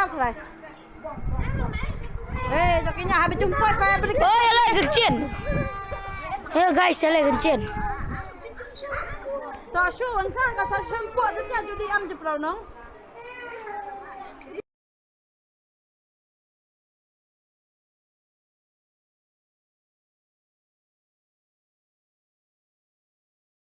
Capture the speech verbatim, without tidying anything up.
Try. Hey, jaki nya habis jumpa saya beli. Oh, ya lah, kecil. Hey guys, ya lah, kecil. Sa shu wan sa ka sa shu mpok tu nya judi am je pernong.